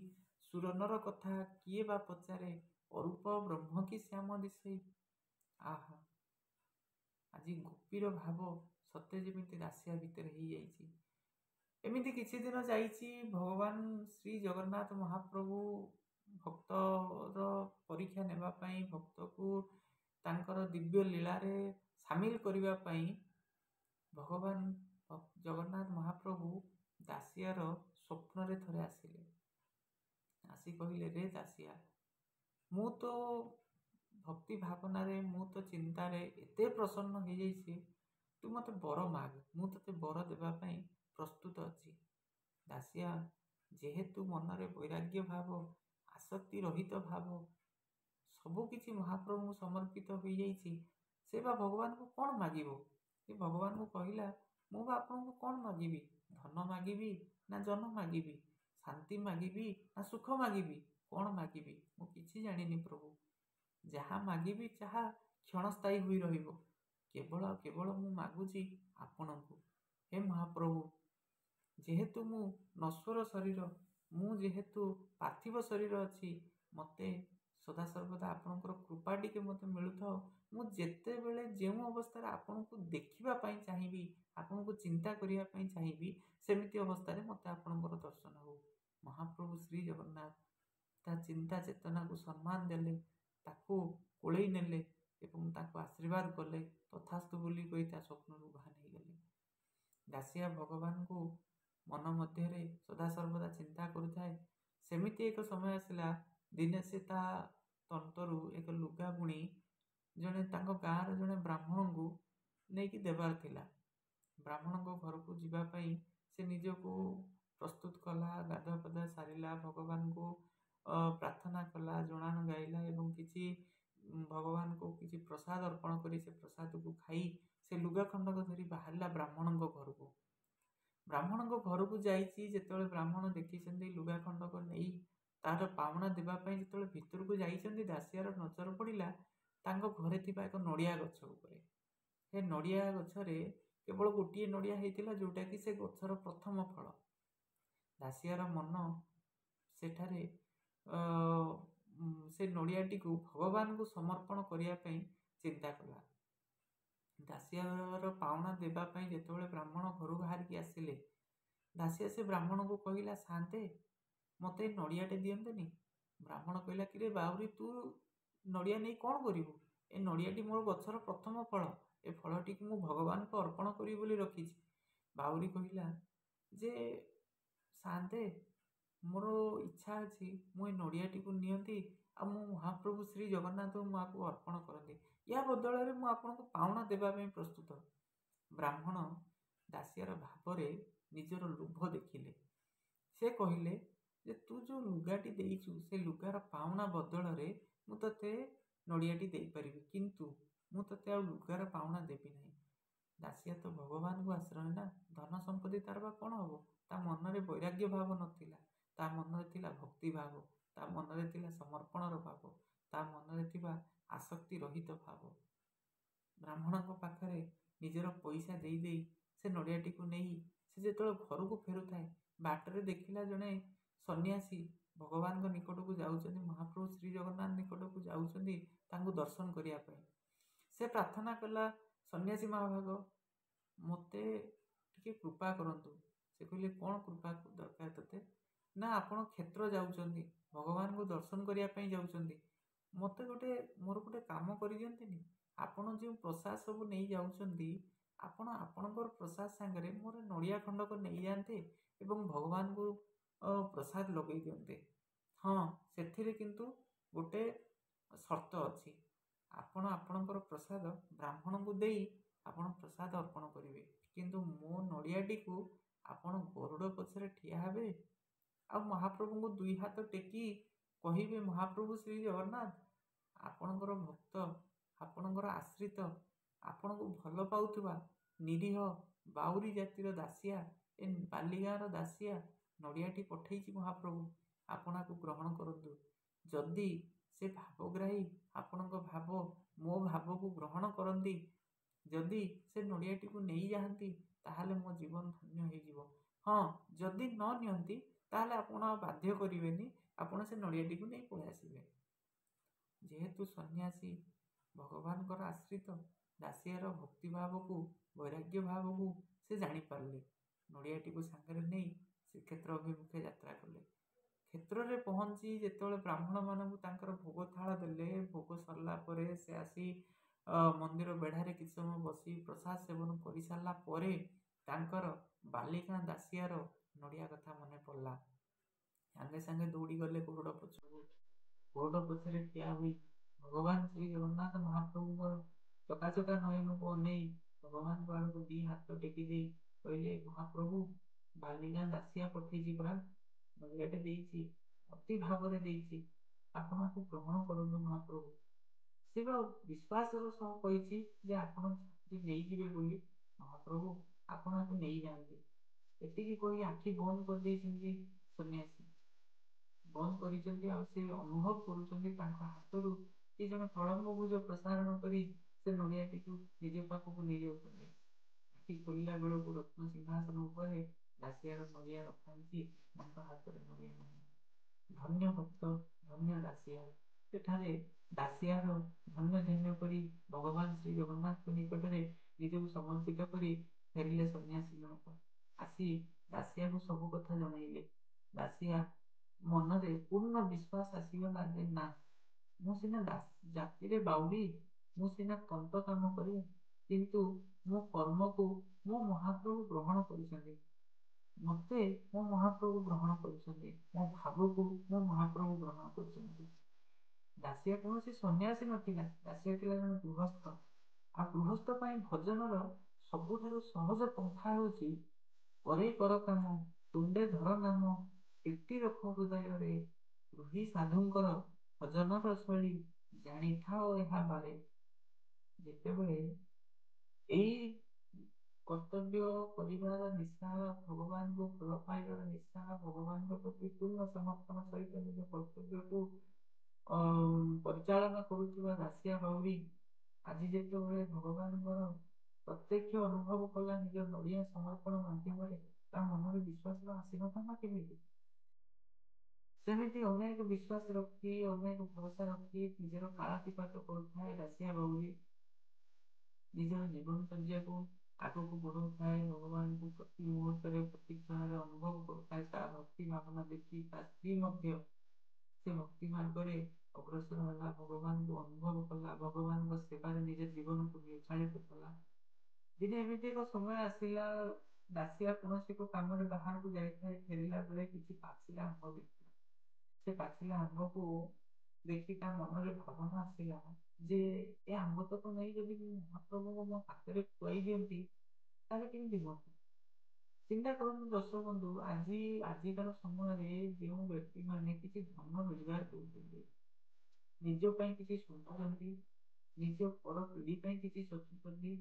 ସୁରନର କଥା କିଏ ବା ପଚାରେ, ଅରୂପ ବ୍ରହ୍ମ କି ଶ୍ୟାମ ଦିଶଇ। ଆହା, ଆଜି ଗୋପୀର ଭାବ ସତେ ଯେମିତି ଦାସିଆ ଭିତରେ ହେଇଯାଇଛି। ଏମିତି କିଛି ଦିନ ଯାଇଛି। ଭଗବାନ ଶ୍ରୀ ଜଗନ୍ନାଥ ମହାପ୍ରଭୁ ଭକ୍ତର ପରୀକ୍ଷା ନେବା ପାଇଁ, ଭକ୍ତକୁ ତାଙ୍କର ଦିବ୍ୟ ଲୀଳାରେ ସାମିଲ କରିବା ପାଇଁ ଭଗବାନ ଜଗନ୍ନାଥ ମହାପ୍ରଭୁ ଦାସିଆର ସ୍ୱପ୍ନରେ ଥରେ ଆସିଲେ। ଆସି କହିଲେ, ରେ ଦାସିଆ, ମୁଁ ତ ଭକ୍ତି ଭାବନାରେ, ମୁଁ ତ ଚିନ୍ତାରେ ଏତେ ପ୍ରସନ୍ନ ହେଇଯାଇଛି, ତୁ ମୋତେ ବର ମାଗ, ମୁଁ ତୋତେ ବର ଦେବା ପାଇଁ ପ୍ରସ୍ତୁତ ଅଛି। ଦାସିଆ ଯେହେତୁ ମନରେ ବୈରାଗ୍ୟ ଭାବ, ଆସକ୍ତି ରହିତ ଭାବ, ସବୁକିଛି ମହାପ୍ରଭୁଙ୍କୁ ସମର୍ପିତ ହୋଇଯାଇଛି, ସେ ବା ଭଗବାନଙ୍କୁ କ'ଣ ମାଗିବ? ସେ ଭଗବାନଙ୍କୁ କହିଲା, ମୁଁ ବା ଆପଣଙ୍କୁ କ'ଣ ମାଗିବି? ଧନ ମାଗିବି ନା ଜନ ମାଗିବି? ଶାନ୍ତି ମାଗିବି ନା ସୁଖ ମାଗିବି? କ'ଣ ମାଗିବି? ମୁଁ କିଛି ଜାଣିନି ପ୍ରଭୁ। ଯାହା ମାଗିବି ତାହା କ୍ଷଣସ୍ଥାୟୀ ହୋଇ ରହିବ। କେବଳ ଆଉ କେବଳ ମୁଁ ମାଗୁଛି ଆପଣଙ୍କୁ, ହେ ମହାପ୍ରଭୁ। ଯେହେତୁ ମୁଁ ନଶ୍ୱର ଶରୀର, ମୁଁ ଯେହେତୁ ପାର୍ଥିବ ଶରୀର ଅଛି, ମୋତେ ସଦାସର୍ବଦା ଆପଣଙ୍କର କୃପା ଟିକେ ମୋତେ ମିଳୁଥାଉ। ମୁଁ ଯେତେବେଳେ ଯେଉଁ ଅବସ୍ଥାରେ ଆପଣଙ୍କୁ ଦେଖିବା ପାଇଁ ଚାହିଁବି, ଆପଣଙ୍କୁ ଚିନ୍ତା କରିବା ପାଇଁ ଚାହିଁବି, ସେମିତି ଅବସ୍ଥାରେ ମୋତେ ଆପଣଙ୍କର ଦର୍ଶନ ହଉ। ମହାପ୍ରଭୁ ଶ୍ରୀ ଜଗନ୍ନାଥ ତା ଚିନ୍ତା ଚେତନାକୁ ସମ୍ମାନ ଦେଲେ, ତାକୁ କୋଳେଇ ନେଲେ ଏବଂ ତାକୁ ଆଶୀର୍ବାଦ କଲେ। ତଥାସ୍ତୁ ବୋଲି କହି ତା ସ୍ୱପ୍ନରୁ ବାହାର ହେଇଗଲେ। ଦାସିଆ ଭଗବାନଙ୍କୁ ମନ ମଧ୍ୟରେ ସଦାସର୍ବଦା ଚିନ୍ତା କରୁଥାଏ। ସେମିତି ଏକ ସମୟ ଆସିଲା, ଦିନେ ସେ ତା ତନ୍ତରୁ ଏକ ଲୁଗା ବୁଣି ଜଣେ ତାଙ୍କ ଗାଁର ଜଣେ ବ୍ରାହ୍ମଣଙ୍କୁ ନେଇକି ଦେବାର ଥିଲା। ବ୍ରାହ୍ମଣଙ୍କ ଘରକୁ ଯିବା ପାଇଁ ସେ ନିଜକୁ ପ୍ରସ୍ତୁତ କଲା, ଗାଧୁଆ ପାଧୁଆ ସାରିଲା, ଭଗବାନଙ୍କୁ ପ୍ରାର୍ଥନା କଲା, ଜଣାଣ ଗାଇଲା ଏବଂ କିଛି ଭଗବାନଙ୍କୁ କିଛି ପ୍ରସାଦ ଅର୍ପଣ କରି ସେ ପ୍ରସାଦକୁ ଖାଇ ସେ ଲୁଗା ଖଣ୍ଡକ ଧରି ବାହାରିଲା ବ୍ରାହ୍ମଣଙ୍କ ଘରକୁ। ବ୍ରାହ୍ମଣଙ୍କ ଘରକୁ ଯାଇଛି ଯେତେବେଳେ, ବ୍ରାହ୍ମଣ ଦେଖିଛନ୍ତି ଲୁଗା ଖଣ୍ଡକ ନେଇ ତାର ପାଉଣା ଦେବା ପାଇଁ ଯେତେବେଳେ ଭିତରକୁ ଯାଇଛନ୍ତି, ଦାସିଆର ନଜର ପଡ଼ିଲା ତାଙ୍କ ଘରେ ଥିବା ଏକ ନଡ଼ିଆ ଗଛ ଉପରେ। ସେ ନଡ଼ିଆ ଗଛରେ କେବଳ ଗୋଟିଏ ନଡ଼ିଆ ହେଇଥିଲା, ଯେଉଁଟାକି ସେ ଗଛର ପ୍ରଥମ ଫଳ। ଦାସିଆର ମନ ସେଠାରେ ସେ ନଡ଼ିଆଟିକୁ ଭଗବାନଙ୍କୁ ସମର୍ପଣ କରିବା ପାଇଁ ଚିନ୍ତା କଲା। ଦାସିଆର ପାଉଣା ଦେବା ପାଇଁ ଯେତେବେଳେ ବ୍ରାହ୍ମଣ ଘରୁ ବାହାରିକି ଆସିଲେ, ଦାସିଆ ସେ ବ୍ରାହ୍ମଣକୁ କହିଲା, ସାନ୍ତେ, ମୋତେ ନଡ଼ିଆଟେ ଦିଅନ୍ତେନି? ବ୍ରାହ୍ମଣ କହିଲା, କିରେ ବାଉରୀ, ତୁ ନଡ଼ିଆ ନେଇ କ'ଣ କରିବୁ? ଏ ନଡ଼ିଆଟି ମୋର ଗଛର ପ୍ରଥମ ଫଳ, ଏ ଫଳଟିକୁ ମୁଁ ଭଗବାନଙ୍କୁ ଅର୍ପଣ କରିବି ବୋଲି ରଖିଛି। ବାଉରୀ କହିଲା ଯେ ସାନ୍ତେ, ମୋର ଇଚ୍ଛା ଅଛି ମୁଁ ଏ ନଡ଼ିଆଟିକୁ ନିଅନ୍ତି ଆଉ ମୁଁ ମହାପ୍ରଭୁ ଶ୍ରୀ ଜଗନ୍ନାଥଙ୍କୁ ମୁଁ ଆକୁ ଅର୍ପଣ କରନ୍ତି, ୟା ବଦଳରେ ମୁଁ ଆପଣଙ୍କୁ ପାଉଣା ଦେବା ପାଇଁ ପ୍ରସ୍ତୁତ। ବ୍ରାହ୍ମଣ ଦାସିଆର ଭାବରେ ନିଜର ଲୋଭ ଦେଖିଲେ। ସେ କହିଲେ ଯେ ତୁ ଯେଉଁ ଲୁଗାଟି ଦେଇଛୁ, ସେ ଲୁଗାର ପାଉଣା ବଦଳରେ ମୁଁ ତୋତେ ନଡ଼ିଆଟି ଦେଇପାରିବି, କିନ୍ତୁ ମୁଁ ତୋତେ ଆଉ ଲୁଗାର ପାଉଣା ଦେବି ନାହିଁ। ଦାସିଆ ତ ଭଗବାନଙ୍କୁ ଆଶ୍ରୟ ନା, ଧନ ସମ୍ପତ୍ତି ତାର ବା କ'ଣ ହେବ? ତା ମନରେ ବୈରାଗ୍ୟ ଭାବ ନଥିଲା, ତା ମନରେ ଥିଲା ଭକ୍ତି ଭାବ, ତା ମନରେ ଥିଲା ସମର୍ପଣର ଭାବ, ତା ମନରେ ଥିବା ଆସକ୍ତି ରହିତ ଭାବ। ବ୍ରାହ୍ମଣଙ୍କ ପାଖରେ ନିଜର ପଇସା ଦେଇ ଦେଇ ସେ ନଡ଼ିଆଟିକୁ ନେଇ ସେ ଯେତେବେଳେ ଘରକୁ ଫେରୁଥାଏ, ବାଟରେ ଦେଖିଲା ଜଣେ ସନ୍ନ୍ୟାସୀ ଭଗବାନଙ୍କ ନିକଟକୁ ଯାଉଛନ୍ତି, ମହାପ୍ରଭୁ ଶ୍ରୀ ଜଗନ୍ନାଥ ନିକଟକୁ ଯାଉଛନ୍ତି ତାଙ୍କୁ ଦର୍ଶନ କରିବା ପାଇଁ। ସେ ପ୍ରାର୍ଥନା କଲା, ସନ୍ନ୍ୟାସୀ ମହାଭାଗ, ମୋତେ ଟିକେ କୃପା କରନ୍ତୁ। ସେ କହିଲେ, କ'ଣ କୃପା ଦରକାର ତୋତେ? ନା, ଆପଣ କ୍ଷେତ୍ର ଯାଉଛନ୍ତି, ଭଗବାନଙ୍କୁ ଦର୍ଶନ କରିବା ପାଇଁ ଯାଉଛନ୍ତି, ମୋତେ ଗୋଟେ ମୋର ଗୋଟେ କାମ କରିଦିଅନ୍ତିନି? ଆପଣ ଯେଉଁ ପ୍ରସାଦ ସବୁ ନେଇ ଯାଉଛନ୍ତି, ଆପଣ ଆପଣଙ୍କର ପ୍ରସାଦ ସାଙ୍ଗରେ ମୋର ନଡ଼ିଆ ଖଣ୍ଡକ ନେଇଯାଆନ୍ତେ ଏବଂ ଭଗବାନଙ୍କୁ ପ୍ରସାଦ ଲଗେଇ ଦିଅନ୍ତେ। ହଁ, ସେଥିରେ କିନ୍ତୁ ଗୋଟେ ସର୍ତ୍ତ ଅଛି। ଆପଣ ଆପଣଙ୍କର ପ୍ରସାଦ ବ୍ରାହ୍ମଣଙ୍କୁ ଦେଇ ଆପଣ ପ୍ରସାଦ ଅର୍ପଣ କରିବେ, କିନ୍ତୁ ମୋ ନଡ଼ିଆଟିକୁ ଆପଣ ଗରୁଡ଼ ପଛରେ ଠିଆ ହେବେ ଆଉ ମହାପ୍ରଭୁଙ୍କୁ ଦୁଇ ହାତ ଟେକି କହିବେ, ମହାପ୍ରଭୁ ଶ୍ରୀ ଜଗନ୍ନାଥ, ଆପଣଙ୍କର ଭକ୍ତ, ଆପଣଙ୍କର ଆଶ୍ରିତ, ଆପଣଙ୍କୁ ଭଲ ପାଉଥିବା ନିରୀହ ବାଉରୀ ଜାତିର ଦାସିଆ, ଏ ବାଲିଗାଁର ଦାସିଆ ନଡ଼ିଆଟି ପଠେଇଛି ମହାପ୍ରଭୁ, ଆପଣଙ୍କୁ ଗ୍ରହଣ କରନ୍ତୁ। ଯଦି ସେ ଭାବଗ୍ରାହୀ ଆପଣଙ୍କ ଭାବ ମୋ ଭାବକୁ ଗ୍ରହଣ କରନ୍ତି, ଯଦି ସେ ନଡ଼ିଆଟିକୁ ନେଇଯାଆନ୍ତି, ତାହେଲେ ମୋ ଜୀବନ ଧନ୍ୟ ହେଇଯିବ। ହଁ, ଯଦି ନ ନିଅନ୍ତି ତାହେଲେ ଆପଣ ଆଉ ବାଧ୍ୟ କରିବେନି, ଆପଣ ସେ ନଡ଼ିଆଟିକୁ ନେଇ ପଳେଇ ଆସିବେ। ଯେହେତୁ ସନ୍ନ୍ୟାସୀ ଭଗବାନଙ୍କର ଆଶ୍ରିତ, ଦାସିଆର ଭକ୍ତିଭାବକୁ, ବୈରାଗ୍ୟ ଭାବକୁ ସେ ଜାଣିପାରିଲେ। ନଡ଼ିଆଟିକୁ ସାଙ୍ଗରେ ନେଇ ଶ୍ରୀକ୍ଷେତ୍ର ଅଭିମୁଖେ ଯାତ୍ରା କଲେ। କ୍ଷେତ୍ରରେ ପହଞ୍ଚି ଯେତେବେଳେ ବ୍ରାହ୍ମଣମାନଙ୍କୁ ତାଙ୍କର ଭୋଗ ଥାଳ ଦେଲେ, ଭୋଗ ସରିଲା ପରେ ସେ ଆସି ମନ୍ଦିର ବେଢ଼ାରେ କିଛି ସମୟ ବସି ପ୍ରସାଦ ସେବନ କରିସାରିଲା ପରେ ତାଙ୍କର ବାଲିଗାଁ ଦାସିଆର ନଡ଼ିଆ କଥା ମନେ ପଡ଼ିଲା। ସାଙ୍ଗେ ସାଙ୍ଗେ ଦୌଡ଼ି ଗଲେ ଗରୁଡ଼ ପଛକୁ। ଗରୁଡ଼ ପଛରେ ଠିଆ ହୋଇ ଭଗବାନ ଶ୍ରୀ ଜଗନ୍ନାଥ ମହାପ୍ରଭୁଙ୍କର ଚକାଚକା ନୟନକୁ ଅନେଇ ଭଗବାନଙ୍କ ଆଡ଼କୁ ଦି ହାତ ଟେକି ଦେଇ କହିଲେ, ମହାପ୍ରଭୁ, ବାଲିଗାଁ ଦାସିଆ ପଠେଇଛି ପରା, ନଡ଼ିଆଟେ ଦେଇଛି, ଅତି ଭାବରେ ଦେଇଛି, ଆପଣଙ୍କୁ ଗ୍ରହଣ କରନ୍ତୁ ମହାପ୍ରଭୁ। ସେ ବା ବିଶ୍ୱାସର ସହ କହିଛି ଯେ ଆପଣ ନେଇଯିବେ ବୋଲି। ମହାପ୍ରଭୁ, ଆପଣ ଆକୁ ନେଇଯାଆନ୍ତି। ଏତିକି କହି ଆଖି ବନ୍ଦ କରିଦେଇଛନ୍ତି ସନ୍ନ୍ୟାସୀ। ବନ୍ଦ କରିଛନ୍ତି ଆଉ ସେ ଅନୁଭବ କରୁଛନ୍ତି ତାଙ୍କ ହାତରୁ କିଏ ଜଣେ ପ୍ରଳମ୍ବ ଭୁଜ ପ୍ରସାରଣ କରି ସେ ନଡ଼ିଆଟିକୁ ନିଜ ପାଖକୁ ନେଇଯାଉଛନ୍ତି। ଆଖି ଖୋଲିଲା ବେଳକୁ ରତ୍ନ ସିଂହାସନ ଉପରେ ଦାସିଆର ନଡ଼ିଆ ରଖା ହେଇଛି, ତାଙ୍କ ହାତରେ ନଡ଼ିଆ ନାହିଁ। ଧନ୍ୟ ଭକ୍ତ, ଧନ୍ୟ ଦାସିଆ। ସେଠାରେ ଦାସିଆର ଧନ୍ୟ ଧନ୍ୟ କରି ଭଗବାନ ଶ୍ରୀ ଜଗନ୍ନାଥଙ୍କ ନିକଟରେ ନିଜକୁ ସମର୍ପିତ କରି ଫେରିଲେ ସନ୍ନ୍ୟାସୀ ଜଣକ। ଆସି ଦାସିଆକୁ ସବୁ କଥା ଜଣେଇଲେ। ଦାସିଆ ମନରେ ପୂର୍ଣ୍ଣ ବିଶ୍ୱାସ ଆସିଗଲା ଯେ ନା, ମୁଁ ସିନା ଜାତିରେ ବାଉରୀ, ମୁଁ ସିନା ତନ୍ତ କାମ କରେ, କିନ୍ତୁ ମୋ କର୍ମକୁ ମୋ ମହାପ୍ରଭୁ ଗ୍ରହଣ କରିଛନ୍ତି, ମତେ ମୋ ମହାପ୍ରଭୁ ଗ୍ରହଣ କରିଛନ୍ତି, ମୋ ଭାବକୁ ମୋ ମହାପ୍ରଭୁ ଗ୍ରହଣ କରିଛନ୍ତି। ଦାସିଆ କୌଣସି ସନ୍ନ୍ୟାସୀ ନଥିଲା, ଦାସିଆ ଥିଲା ଜଣେ ଗୃହସ୍ଥ। ଆଉ ଗୃହସ୍ଥ ପାଇଁ ଭଜନର ସବୁଠାରୁ ସହଜ ପନ୍ଥା ହେଉଛି, କରେ କର କାମ ତୁଣ୍ଡେ ଧର ନାମ, ପ୍ରୀତି ରଖ ହୃଦୟରେ, ଗୃହୀ ସାଧୁଙ୍କର ଭଜନର ଶୈଳୀ ଜାଣିଥାଅ ଏହା ବାରେ। ଯେତେବେଳେ ଏଇ କର୍ତ୍ତବ୍ୟ କରିବାର ନିଶା, ଭଗବାନଙ୍କୁ ଭଲ ପାଇବାର ନିଶା, ଭଗବାନଙ୍କ ପ୍ରତି ପୂର୍ଣ୍ଣ ସମର୍ପଣ ସହିତ ନିଜ କର୍ତ୍ତବ୍ୟକୁ ପରିଚାଳନା କରୁଥିବା ଦାସିଆ ବାଉରୀ ଆଜି ଯେତେବେଳେ ଭଗବାନଙ୍କର ପ୍ରତ୍ୟକ୍ଷ ଅନୁଭବ କଲା ନିଜ ନଡ଼ିଆ ସମର୍ପଣ ମାଧ୍ୟମରେ, ତା ମନରେ ବିଶ୍ୱାସ ଆସିନଥାନ୍ତା କେମିତି? ସେମିତି ଅନେକ ବିଶ୍ୱାସ ରଖି, ଅନେକ ଭରସା ରଖି ନିଜର କାଳାତିପାତ କରୁଥାଏ ଦାସିଆ ବାଉରୀ, ନିଜର ଜୀବନଚର୍ଯ୍ୟାକୁ ଆଗକୁ ବଢଉଥାଏ, ଭଗବାନଙ୍କୁ ପ୍ରତି ମୁହୂର୍ତ୍ତରେ ପ୍ରତି କ୍ଷଣରେ ଅନୁଭବ କରୁଥାଏ। ତା ଭକ୍ତି ଭାବନା ଦେଖି ତା ସ୍ତ୍ରୀ ମଧ୍ୟ ସେ ଭକ୍ତି ମାର୍ଗରେ ଅଗ୍ରସର ହେଲା, ଭଗବାନଙ୍କୁ ଅନୁଭବ କଲା, ଭଗବାନଙ୍କ ସେବାରେ ନିଜ ଜୀବନକୁ ନିର୍ଧାରିତ କଲା। ଦିନେ ଏମିତି ଏକ ସମୟ ଆସିଲା, ଦାସିଆ କୌଣସି ଏକ କାମରେ ବାହାରକୁ ଯାଇଥାଏ। ଫେରିଲା ବେଳେ କିଛି ପାଚିଲା ଆମ୍ବ ଦେଖିଲା। ସେ ପାଚିଲା ଆମ୍ବକୁ ଦେଖି ତା ମନରେ ଭାବନା ଆସିଲା ଯେ ଏ ଆମ୍ବ ତକ ନେଇ ଯଦି ମୁଁ ମହାପ୍ରଭୁଙ୍କୁ ମୋ ହାତରେ ଖୁଆଇ ଦିଅନ୍ତି ତାହେଲେ କେମିତି ହୁଅନ୍ତା? ଚିନ୍ତା କରନ୍ତୁ ଦର୍ଶକ ବନ୍ଧୁ, ଆଜିକାର ସମୟରେ ଯେଉଁ ବ୍ୟକ୍ତିମାନେ କିଛି ଧନ ରୋଜଗାର କରୁଛନ୍ତି, ନିଜ ପାଇଁ କିଛି ସଞ୍ଚୁଛନ୍ତି, ନିଜ ପର ପିଢ଼ି ପାଇଁ କିଛି ସଞ୍ଚୁଛନ୍ତି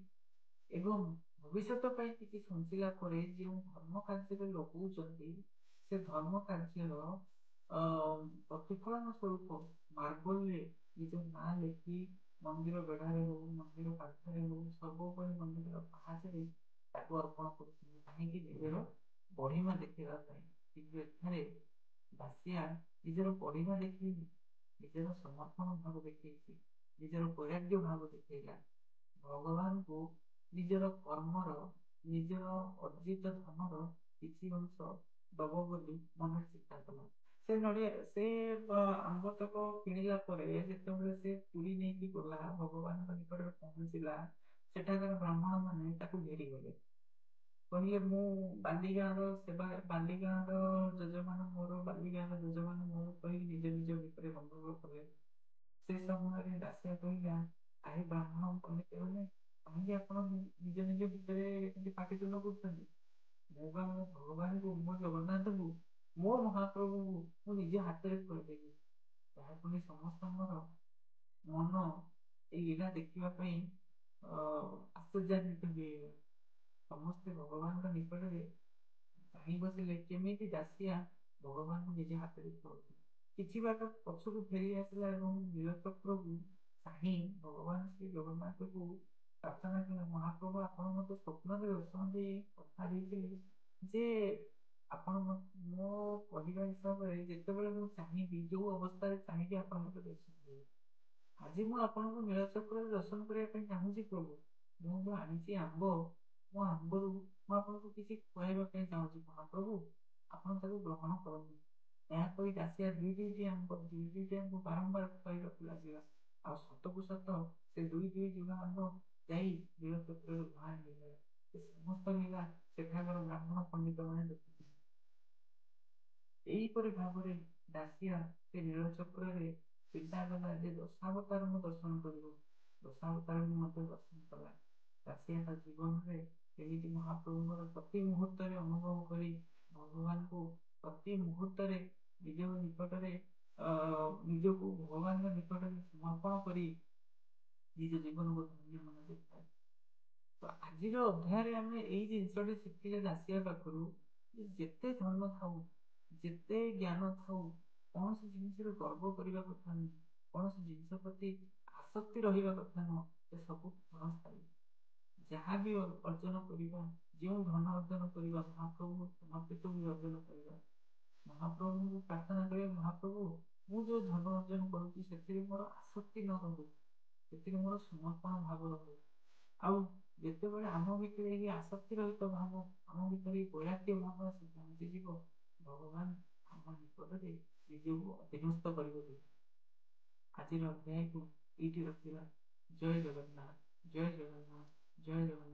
ଏବଂ ଭବିଷ୍ୟତ ପାଇଁ କିଛି ସଞ୍ଚିଲା ପରେ ଯେଉଁ ଧର୍ମ କାର୍ଯ୍ୟରେ ଲଗାଉଛନ୍ତି, ସେ ଧର୍ମ କାର୍ଯ୍ୟର ପ୍ରତିଫଳନ ସ୍ୱରୂପ ମାର୍ବଲରେ ନିଜ ନାଁ ଲେଖି ମନ୍ଦିର ବେଢ଼ାରେ ହଉ, ମନ୍ଦିର ପାଖରେ ହଉ, ସର୍ବୋପରି ମନ୍ଦିରର ପାହାଚରେ ତାକୁ ଅର୍ପଣ କରୁଛନ୍ତି। କାହିଁକି? ନିଜର ବଢିମା ଦେଖେଇବା ପାଇଁ। କିନ୍ତୁ ଏଠାରେ ଦାସିଆ ନିଜର ବଢିମା ଦେଖେଇନି, ନିଜର ସମର୍ପଣ ଭାବ ଦେଖେଇଛି, ନିଜର ବୈରାଗ୍ୟ ଭାବ ଦେଖେଇଲା। ଭଗବାନଙ୍କୁ ନିଜର କର୍ମର, ନିଜର ଅର୍ଜିତ ଧନର କିଛି ଅଂଶ ଦବ ବୋଲି ମନରେ ଚିନ୍ତା କଲା। ସେ ନଡ଼ିଆ, ସେ ଆମ୍ବତକ କିଣିଲା ପରେ ଯେତେବେଳେ ସେ ପୁରୀ ନେଇକି ଗଲା, ଭଗବାନଙ୍କ ନିକଟରେ ପହଞ୍ଚିଲା, ସେଠାକାର ବ୍ରାହ୍ମଣ ମାନେ ତାକୁ ଘେରିଗଲେ। କହିଲେ, ମୁଁ ବାଲିଗାଁର ସେବା, ବାଲିଗାଁର ଯଜମାନ ମୋର, ବାଲିଗାଁର ଯଜମାନ ମୋର କହି ନିଜ ନିଜ ଭିତରେ ଗଣ୍ଡଗୋଳ କଲେ। ସେ ସମୟରେ ଦାସିଆ କହିଲା, ଆହେ ବ୍ରାହ୍ମଣ ପଣ୍ଡିତମାନେ, କାହିଁକି ଆପଣ ନିଜ ନିଜ ଭିତରେ ଏମିତି ପାଟିତୁଣ୍ଡ କରୁଛନ୍ତି? ମୁଁ ବା ମୋ ଭଗବାନଙ୍କୁ, ମୋ ଜଗନ୍ନାଥଙ୍କୁ, ମୋ ମହାପ୍ରଭୁଙ୍କୁ ମୁଁ ନିଜ ହାତରେ ଖୁଆଇଦେବି। ଏହା ପୁଣି ସମସ୍ତଙ୍କର ମନ ଏଇ ଲୀଳା ଦେଖିବା ପାଇଁ ଆଶ୍ଚର୍ଯ୍ୟାନ୍ୱିତ ହେଇଗଲା। ସମସ୍ତେ ଭଗବାନଙ୍କ ନିକଟରେ ଚାହିଁ ବସିଲେ କେମିତି ଦାସିଆ ଭଗବାନଙ୍କୁ ନିଜ ହାତରେ ଖୁଆଉଛି। କିଛି ବାଟ ପଛକୁ ଫେରି ଆସିଲା ଏବଂ ନୀଳଚକ୍ରକୁ ଚାହିଁ ଭଗବାନ ଶ୍ରୀ ଜଗନ୍ନାଥଙ୍କୁ ପ୍ରାର୍ଥନା କଲା, ମହାପ୍ରଭୁ, ଆପଣ ମତେ ସ୍ୱପ୍ନରେ ଦର୍ଶନ ଦେଇ କଥା ଦେଇଥିଲେ ଯେ ଆପଣ ମୋ କହିବା ହିସାବରେ ଯେତେବେଳେ ମୁଁ ଚାହିଁବି, ଯୋଉ ଅବସ୍ଥାରେ ଚାହିଁବି, ଆପଣ ମତେ ଦର୍ଶନ ଦେବେ। ଆଜି ମୁଁ ଆପଣଙ୍କୁ ନୀଳଚକ୍ରରେ ଦର୍ଶନ କରିବା ପାଇଁ ଚାହୁଁଛି ପ୍ରଭୁ। ମୁଁ ଯୋଉ ଆଣିଛି ଆମ୍ବ, ମୋ ଆମ୍ବରୁ ମୁଁ ଆପଣଙ୍କୁ କିଛି ଖୁଆଇବା ପାଇଁ ଚାହୁଁଛି ମହାପ୍ରଭୁ, ଆପଣ ତାକୁ ଗ୍ରହଣ କରନ୍ତୁ। ଏହା କହି ଦାସିଆ ଦୁଇ ଦୁଇଟି ଆମ୍ବ, ଦୁଇ ଦୁଇଟି ଆମ୍ବ ବାରମ୍ବାର ଖୁଆଇବାକୁ ଲାଗିଲା। ଆଉ ସତକୁ ସତ ସେ ଦୁଇ ଦୁଇ ଯୁଗ ଆମ୍ବ ଯାଇ ନୀଳଚକ୍ରରେ ଉଭାନ ହେଇଗଲା। ସେ ସମସ୍ତ ଲୀଳା ସେଠାକାର ବ୍ରାହ୍ମଣ ପଣ୍ଡିତ ମାନେ ଦେଖୁଥିଲେ। ଏହିପରି ଭାବରେ ଦାସିଆ ସେ ନୀଳଚକ୍ରରେ ଚିନ୍ତା କଲା ଯେ ଦଶାବତାରଙ୍କୁ ଦର୍ଶନ କରିବ। ଦଶାବତାରଙ୍କୁ ମଧ୍ୟ ଦର୍ଶନ କଲା। ଦାସିଆ ତା ଜୀବନରେ ଏମିତି ମହାପ୍ରଭୁଙ୍କର ପ୍ରତି ମୁହୂର୍ତ୍ତରେ ଅନୁଭବ କରି ଭଗବାନଙ୍କୁ ପ୍ରତି ମୁହୂର୍ତ୍ତରେ ନିଜ ନିକଟରେ ନିଜକୁ ଭଗବାନଙ୍କ ନିକଟରେ ସମର୍ପଣ କରି ନିଜ ଜୀବନକୁ ଧନ୍ୟ ମନେ କରିଥାଏ। ତ ଆଜିର ଅଧ୍ୟାୟରେ ଆମେ ଏଇ ଜିନିଷଟି ଶିଖିଲେ ଦାସିଆ ପାଖରୁ ଯେ ଯେତେ ଧନ ଥାଉ, ଯେତେ ଜ୍ଞାନ ଥାଉ, କୌଣସି ଜିନିଷରେ ଗର୍ବ କରିବା କଥା ନୁହେଁ, କୌଣସି ଜିନିଷ ପ୍ରତି ଆସକ୍ତି ରହିବା କଥା ନୁହଁ। ସେ ସବୁ କ୍ଷଣସ୍ଥାୟୀ। ଯାହା ବି ଅର୍ଜନ କରିବା, ଯେଉଁ ଧନ ଅର୍ଜନ କରିବା, ମହାପ୍ରଭୁ ସମର୍ପିତ ହୋଇ ଅର୍ଜନ କରିବା। ମହାପ୍ରଭୁଙ୍କୁ ପ୍ରାର୍ଥନା କରିବା, ମହାପ୍ରଭୁ, ମୁଁ ଯୋଉ ଧନ ଅର୍ଜନ କରୁଛି ସେଥିରେ ମୋର ଆସକ୍ତି ନ ରହୁ, ସେଥିରେ ମୋର ସମର୍ପଣ ଭାବ ରହୁ। ଆଉ ଯେତେବେଳେ ଆମ ଭିତରେ ଏହି ଆସକ୍ତି ରହିତ ଭାବ, ଆମ ଭିତରେ ଏହି ବୈରାଗ୍ୟ ଭାବ ଆସି ପହଞ୍ଚିଯିବ, ଭଗବାନ ଆମ ନିକଟରେ ନିଜକୁ ଅଧୀନସ୍ଥ କରିବ। ଆଜିର ଅଧ୍ୟାୟକୁ ଏଇଠି ରଖିବା। ଜୟ ଜଗନ୍ନାଥ, ଜୟ ଜଗନ୍ନାଥ, ଜୟ ଜଗନ୍ନାଥ।